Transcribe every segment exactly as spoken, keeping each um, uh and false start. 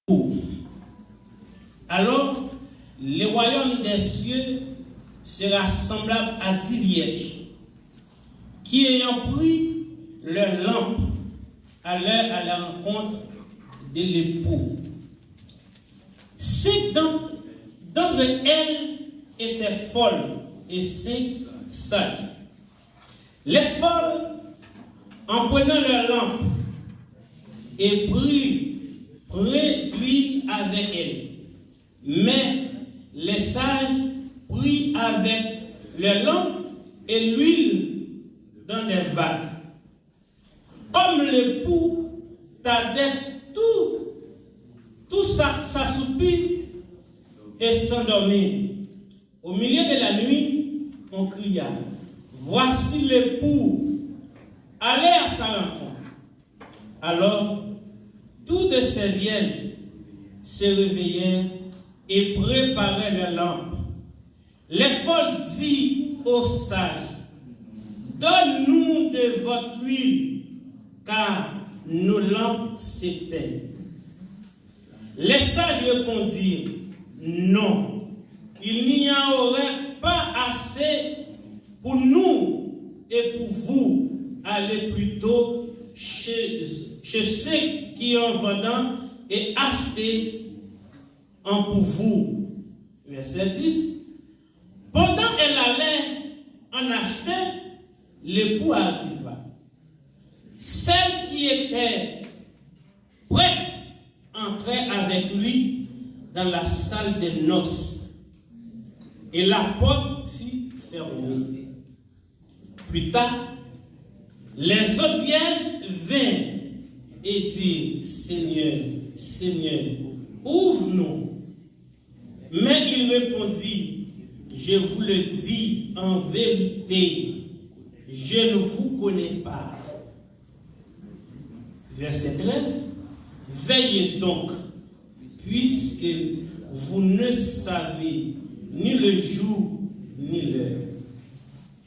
pour. Alors, le royaume des cieux sera semblable à dix vierges qui, ayant pris leurs lampes, allèrent à la rencontre de l'époux. Cinq d'entre d'entre elles étaient folles et cinq sages. Les folles, en prenant leurs lampes, et prirent plein d'huile avec elles. Mais les sages prirent avec leurs lampes et l'huile dans des vases. Comme l'époux tardait tout, tout s'a- s'assoupit et s'endormit. Au milieu de la nuit, on cria, voici l'époux, allez à sa rencontre. Alors, toutes ces vierges se réveillèrent et préparèrent leurs lampes. Les folles dirent aux sages, donne-nous de votre huile, car nos lampes s'éteignent. Les sages répondirent, non, il n'y en aurait pas assez pour nous et pour vous, allez plutôt chez, chez ceux qui ont vendant et achetez en pour vous. Verset dix. Pendant elle allait en acheter, l'époux arriva. Celles qui étaient prêtes entrèrent avec lui dans la salle des noces, et la porte fut fermée. Plus tard, les autres vierges vinrent et dirent, Seigneur, Seigneur, ouvre-nous. Mais il répondit, je vous le dis en vérité, je ne vous connais pas. Verset treize. Veillez donc, puisque vous ne savez ni le jour ni l'heure.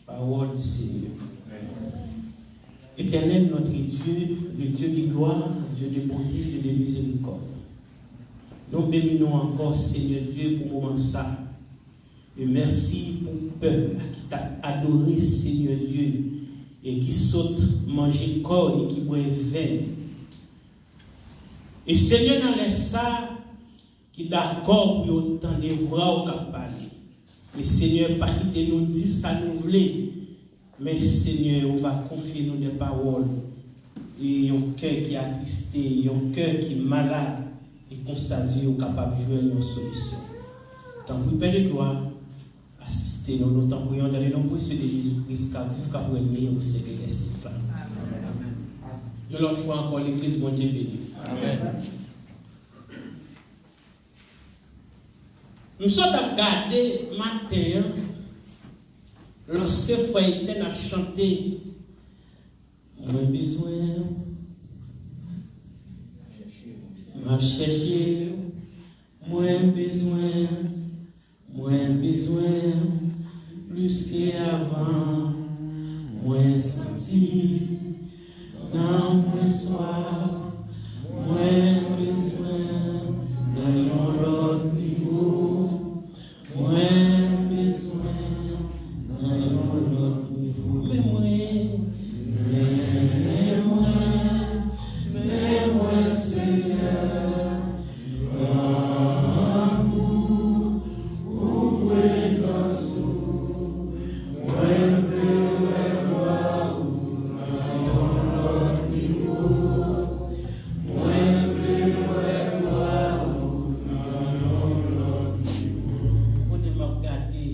Parole du Seigneur. Éternel, notre Dieu, le Dieu de gloire, Dieu de bonté, Dieu de miséricorde. Nou beni nou ankò, Senyè Dye, pou moman sa. E mèsi pou pèp la ki t ap adore Senyè Dye e ki sot manje kò e ki bwè ven. E Senyè, nan lè sa, ki dakò pou yo tande vwa w k ap pale. E Senyè, pa kite nou di sa nou vle, men Senyè, ou va konfye nou de pawòl, e yon kè ki atriste, yon kè ki malad, e konsa, Dye, ou kapab jwenn yon solisyon. Tanpri, Pè de glwa, asiste nou, nou tanpri, nan le non presye de Jezi Kris, k ap viv, k ap renye o syèk dè syèk la. Yon lòt fwa ankò, legliz, Bondye beni. Amèn. M sot ap gade maten an, lòske frè Etienne ap chante, mwen bezwen w, m ap chèche w, mwen bezwen w, mwen bezwen w plis ke avan, mwen santi Nanm mwen swaf, mwen bezwen nan yon lòt nivo. Mwen bezwen nan yon lòt nivo. Men mwen, men mwen, men mwen, Senyè. Granmoun, pou prezans ou, mwen vle wè glwa ou nan yon lòt nivo. Mwen vle wè glwa ou nan yon lòt nivo. Kote m ap gade,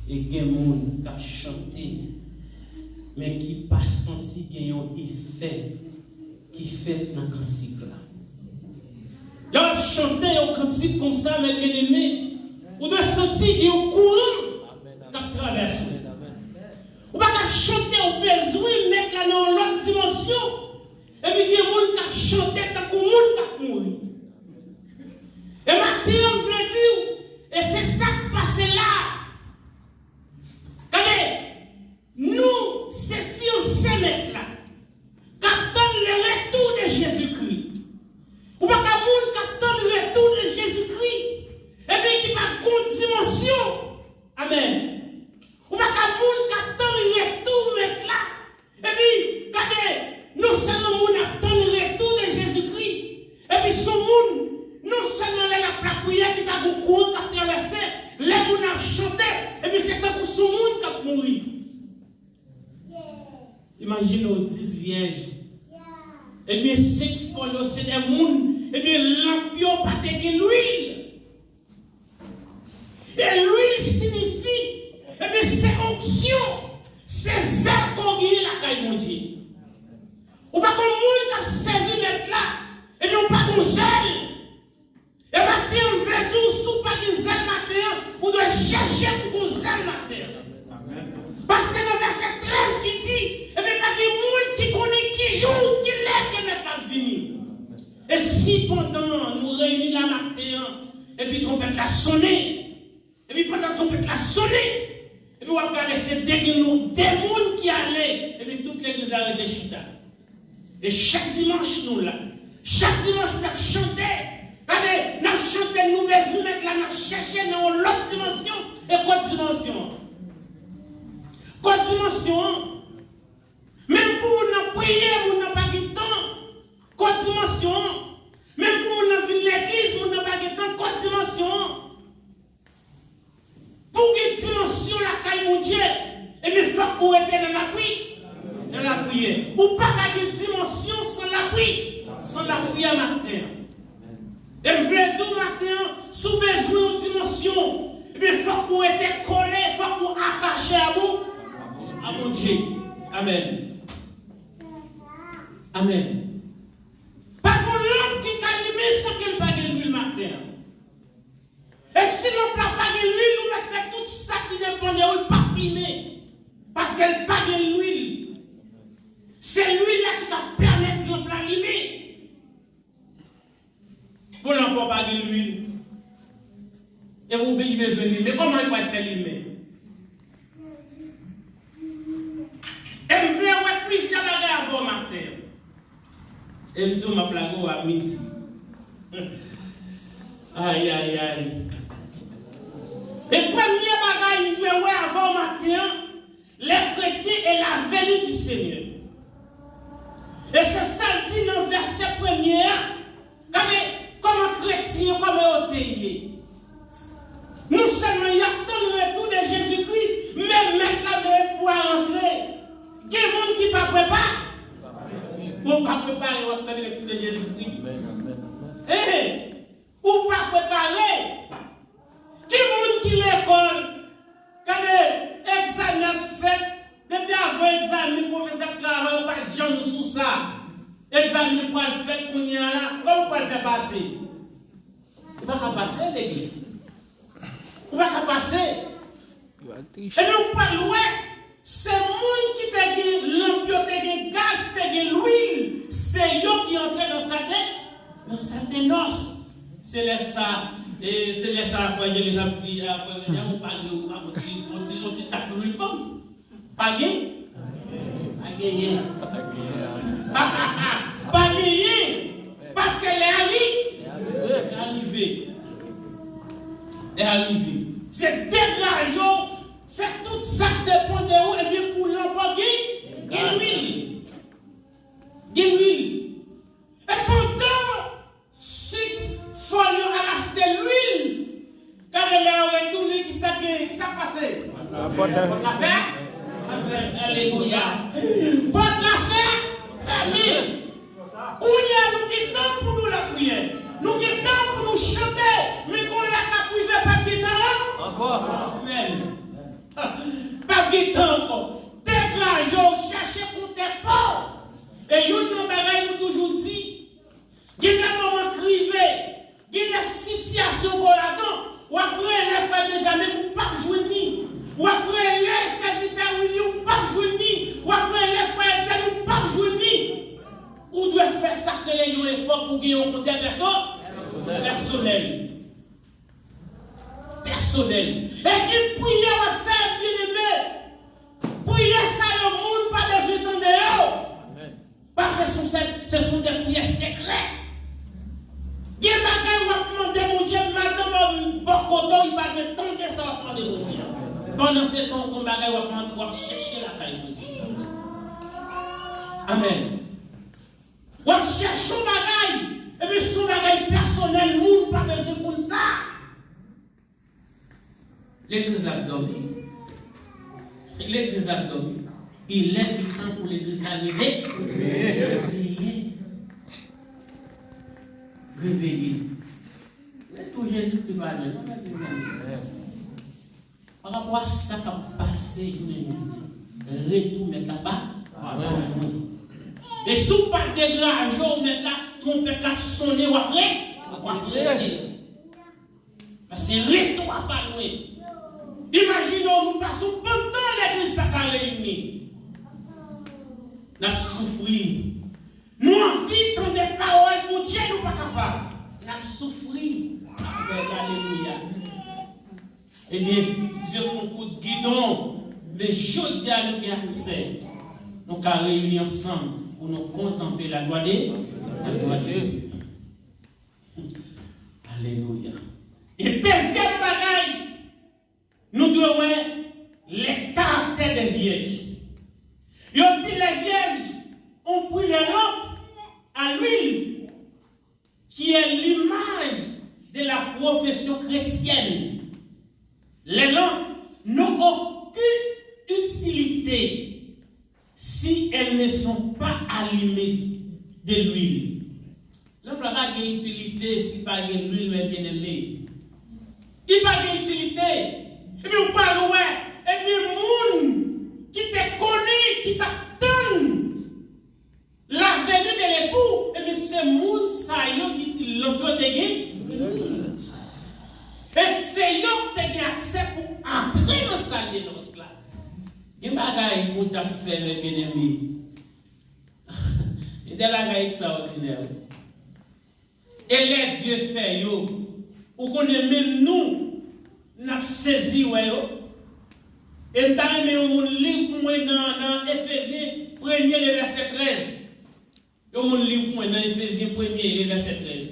e gen moun k ap chante, men ki pa santi gen yon efè ki fèt nan kantik la. Lè w ap chante yon kantik konsa, mè byeneme, ou dwe santi gen yon kouran k ap travèse w. Ou pa ka ap chante, ou bezwen met la nan yon lòt dimansyon, epi gen moun k ap chante tankou moun k ap mouri. E maten an, m vle di w, e se sa k pase la. Gade, nou se fiyanse Mèt la, k ap tann le retour de Jezikri. Ou pa ka moun k ap tann se yon moun, non sèlman lè l ap lapriyè ki pa gen kouran k ap travèse, lè moun ap chante, epi se tankou se yon moun k ap mouri. Imajine w dis vyèj. Ebyen, senk fòl yo se de moun, ebyen, lanp yo pa te gen lwil. E lwil siyifi, ebyen, se onksyon, se zèl ke w genyen lakay Bondye. Ou pa konn moun k ap sèvi Mèt la, ebyen, ou pa konn zèl. E maten an, m vle di w, si w pa gen zèl maten an, ou dwe chèche pou gen zèl maten an. Paske nan vèsè trèz, li di, ebyen, pa gen moun ki konnen ki jou, ki lè ke Mèt la ap vini. E si pandan nou reyini la maten an, epi twonpèt la sonnen, epi pandan twonpèt la sonnen, epi w ap gade se de gen nou, de moun ki ale, epi tout legliz la rete chita. E chak dimanch nou la. Chak dimanch n ap chante. Gade, n ap chante nou bezwen Mèt la, n ap chèche nan yon lòt dimansyon. E kot dimansyon an? Kot dimansyon an? Menm pou moun nan priye, moun nan pa gen tan. Kot dimansyon an? Menm pou moun nan vin legliz, moun nan pa gen tan. Kot dimansyon an? Pou gen dimansyon lakay Bondye, ebyen, fòk ou rete nan lapri, nan lapriyè. Ou pa ka gen dimansyon san lapri, san lapriyè maten an. E m vle di w maten an, si w bezwen yon dimansyon, ebyen, fòk ou rete kole, fòk ou atache a Bon-, a Bondye. Amèn. Amèn. Pa gen lanp ki ka limen san ke l pa gen lwil maten an. E si lanp la pa gen lwil, ou mèt fè tout sa ki depann de ou, l p ap limen. Paske l pa gen lwil. Se lwil la ki ka pèmèt lanp la limen. Bon, lanp ou pa gen lwil. E ou ki bezwen limen. Kòman l pral fè limen? E m vle wè plizyè bagay avè w maten an. E m di w m ap lage w a midi. Ay, ay, ay. E premye bagay m dwe wè avè w maten an, les chrétiens et la venue du Seigneur. E se sa l di nan vèsè premye a. Gade kòman kretyen yo, kòman yo te ye. Non sèlman y ap tann retou de Jezikri, men Mèt la menm pou al rantre. Gen moun ki pa prepa-, ou pa prepare, w ap tann retou de Jezikri. Enhen. Ou pa prepare. Ki moun ki lekòl? Gade, egzamen ap fèt. Depi avan egzamen, pwofesè ap travay, ou pa janm sou sa. Egzamen pral fèt kounye a la. Kòman ou pral fè pase? Ou pa ka pase legliz. Ou pa ka pase. Yo al triche. Epi ou pral wè, se moun ki te gen lanp yo, te gen gaz, te gen lwil, se yo ki antre nan sal de, nan sal de nòs. Se lè sa, e, se lè sa frè Jelis ap di, a, frè Jelis, ou pa gen, ou pa, on ti, on ti, on ti tap lwil ban m. Pa gen? Pa genyen. Pa genyen. Paske lè a ri-, lè a rive. Lè a rive. Se degaje w, fè tout sa k depann de ou, epi pou lanp ou gen, gen lwil. Gen lwil. E pandan Six fòl yo al achte lwil. Gade lè yo retounen, kisa k gen, kisa k pase? Pòt la fè. Amèn. Alelouya. Pòt la fè. Fèmen. Kounye a nou gen tan pou nou lapriyè. Nou gen tan pou nou chante. Men gon lè k ap rive p ap gen tan ankò. Amèn. P ap gen tan ankò. Degaje w, chèche kontè pa w. E youn nan bagay nou toujou di, gen de moman k rive, gen de sitiyasyon ke w ladan, w ap rele frè Benjamin, ou p ap jwenn li. W ap rele sèvitè Willy, ou p ap jwenn li. W ap rele frè Etienne, ou p ap jwenn li. Ou dwe fè sa k rele yon efò pou gen yon kontè pèso-, pèsonèl. Pèsonèl. E gen priyè w ap fè, byeneme. Priyè sa yo, moun pa bezwen tande yo. Amèn. Paske se, se, se de priyè sekrè. Gen bagay w ap mande Bondye, madanm ou bò kote w, li pa dwe tande sa w ap mande Bondye. Pandan se tan, gen bagay w ap mande, w ap chèche lakay Bondye. Amèn. W ap chèche yon bagay, epi se yon bagay Legliz la ap dòmi. Legliz la ap dòmi. Li lè, li tan pou legliz la reve-, reveye. Reveye. Retou Jezikri pa lwen, non, mezanmi. Pa rapò a sa k ap pase jounen jodi a, retou Mèt la pa, pa lwen. E si w pa degaje w, Mèt la, twonpèt la ap sonnen, w ap re-, w ap rete. Paske retou a pa lwen. Imajine w, nou pase yon bann tan legliz pa ka reyini. N ap soufri. Nou anvi tande pawòl Bondye, nou pa kapab. N ap soufri. Alelouya. Ebyen, Dye fè yon kout gidon. Men jodi a, nou gen aksè. Nou ka reyini ansanm pou nou kontanple la glwa de, la glwa de Dye. Alelouya. E dezyèm bagay, nou dwe wè les caractères des vierges. Yo di les vierges ont pris les lampes à l'huile, qui est l'image de la profession chrétienne. Les lampes n'ont aucune utilité si elles ne sont pas allumées de l'huile. Lanp la pa gen itilite si pa gen lwil, men byeneme. Li pa gen itilite. Epi w pral wè, epi moun ki te konnen, ki t ap tann la venue de l'époux, epi se moun sa yo ki lanp yo te gen. E se yo ki te gen aksè pou antre nan sal de nòs la. Gen bagay moun t ap fè, men byeneme. Gen de bagay ekstraòdinè, wi. E lè Dye fè yo, ou konnen menm nou, n ap sezi wè yo. E m ta renmen yon moun li pou mwen nan, nan Efezyen premye, le vèsè trèz. Yon moun li pou mwen nan Efezyen premye, le vèsè trèz.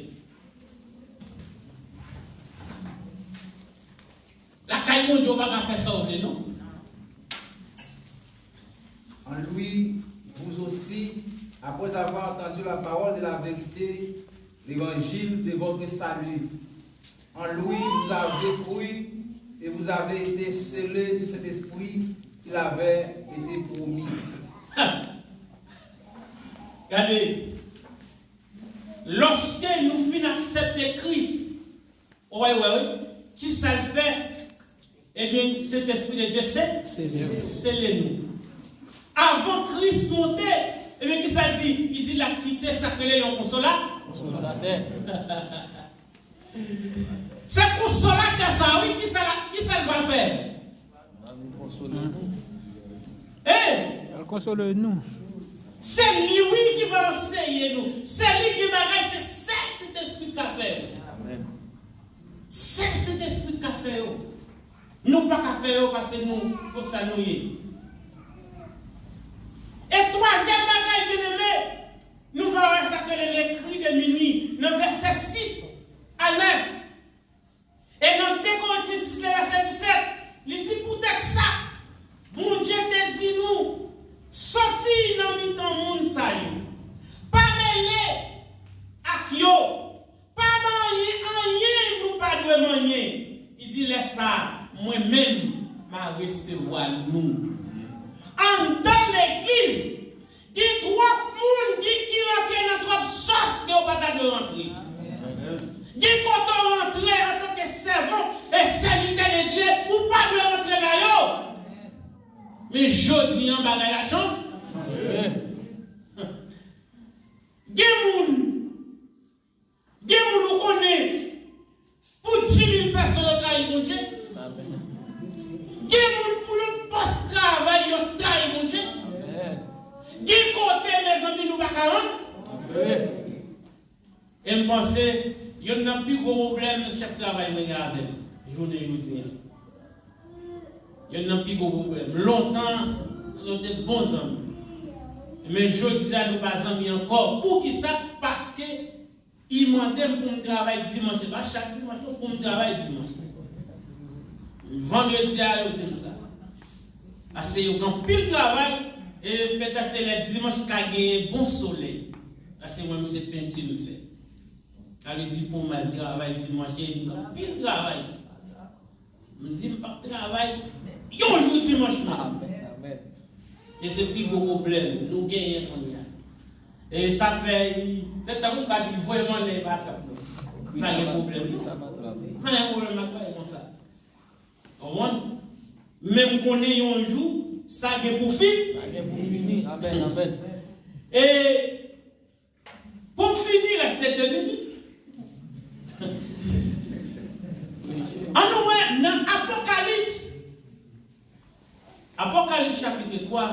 Lakay Bondye, ou pa ka fè sa w vle, non. En lui, vous aussi, après avoir entendu la parole de la vérité, l'évangile de votre salut, en lui, vous avez cru et vous avez été scellés du Saint-Esprit qu'il avait été promis. Gade, lòske nou fin aksepte Kris, ou wè, wè, wi. Kisa l fè? Ebyen, Sentespri de Dye se-, sele nou. Avan Kris monte, ebyen, kisa l di? Li di l ap kite sa k rele yon konsola-, konsolatè. Se konsolatè sa, wi, kisa l, kisa l va fè? L konsole nou. Hein? L konsole nou. Se li, wi, ki va anseye nou. Se li ki bagay, se sèl Sentespri k ka fè yo. Amèn. Sèl Sentespri k ka fè yo. Nou pa ka fè yo paske nou, konsa nou ye. E twazyèm bagay, byeneme, nou va wè sa k rele le cri de minuit, nan vèsè sis a nèf. E nan de Korentyen sis, le vèsè disèt, li di, poutèt sa, Bondye te di nou, soti nan mitan moun sa yo. Pa mele ak yo. Pa manyen anyen nou pa dwe manyen. Li di, lè sa a, mwen menm, m a resevwa nou. Anndan legliz, gen twòp moun ki, ki rantre nan twòp sòs ke yo pa ta dwe rantre. Gen kote w rantre antanke sèvant e sèvitè de Dye, ou pa dwe rantre la yo. Men jodi an, bagay la chan-, gen moun Gen moun ou konnen, pou dis mil pèsòn yo trayi Bondye. Gen moun pou yon pòs travay yo trayi Bondye. Gen kote, mezanmi, nou pa ka rann. E m panse, youn nan pi gwo pwoblèm chèf travay mwen gen avè m, jounen jodi a. Youn nan pi gwo pwoblèm. Lontan, nou te bon zanmi. Men jodi a, nou pa zanmi ankò. Poukisa? Paske li mande m pou m travay dimanch. Se pa chak dimanch, non, pou m travay dimanch. Vandredi a, yo di m sa. Paske yo gen anpil travay, e petèt se lè dimanch ka genyen bon solèy. Paske mwen, se penti m fè. Sa vle di pou m al travay dimanch, e m gen anpil travay. M di m p ap travay yon jou dimanch mwen. Amèn, amèn. E se pi gwo pwoblèm nou genyen kounye a. E sa fè, se tankou m ka di, voye m anlè, e pa trap non. Sa gen pwoblèm tou. Pa gen pwoblèm ak bagay konsa. Konprann? Men m konnen yon jou, sa gen pou fin. Sa gen pou fini. Amèn, amèn. E pou m fini, reste de minit. Ann nou wè nan Apokalips. Apokalips chapit twa,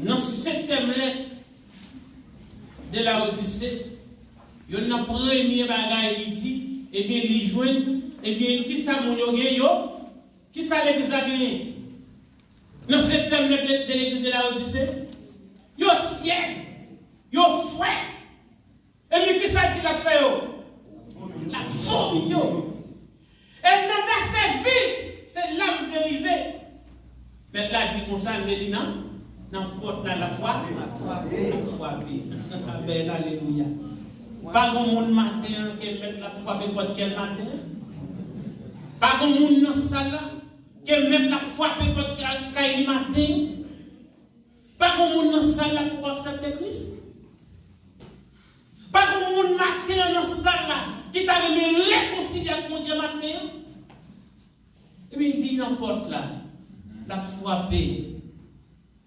nan setyèm lèt de Laodise, yonn nan premye bagay li di, ebyen, li jwenn, ebyen, kisa moun yo gen yo? Kisa legliz la genyen? Nan setyèm lèt de, de legliz de Laodise, yo tyèd, yo frèt. Epi kisa l di l ap fè yo? L ap vomi yo. E nan vèsè vin, se la m vle rive. Mèt la di konsa, l te di nan, nan pòt la, l ap frape. L ap frape. Amèn, alelouya. Pa gon moun maten an ke mèt la ap frape pòt kè l maten an. Pa gon moun nan sal la ke mèt la ap frape pòt kay, kay li maten an. Pa gon moun nan sal la ki poko aksepte Kris. Pa gon moun maten an nan sal la ki ta renmen rekonsilye ak Bondye maten an. Epi li di nan pòt la, l ap frape,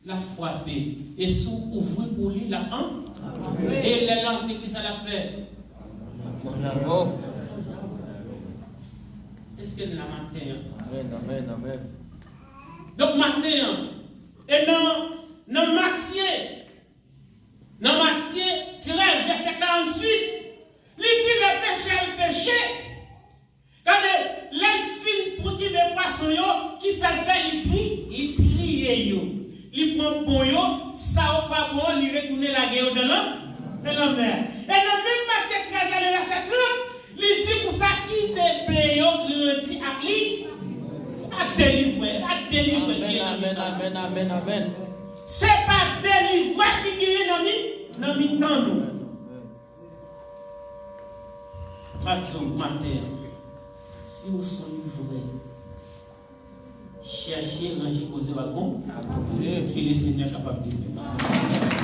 l ap frape. E si w ouvri pou li, l ap an-, e lè l antre, kisa l ap fè? Èske n la maten an? Amèn, amèn, amèn. Donk maten an, e nan, nan Matye, nan Matye trèz, vèsè karantuit, li di lè pechè al peche, gade, lè l fin pran kenbe pwason yo, kisa l fè? Li tri, li triye yo. Li pran bon yo, sa yo pa bon an, li retounen lage yo nan lan-, nan lanmè a. E nan menm Matye trèz la, nan vèsè trant, li di konsa, kite ble yo grandi ak li. Pa delivre, pa delivre, amèn, byeneme, amèn, amèn, amèn, amèn. Se pa delivre ki genyen nan mi-, nan mitan nou. M ap di w maten an, si w se yon ivren, chèche ranje koze w ak bon, ke le Senyè kapab delivre.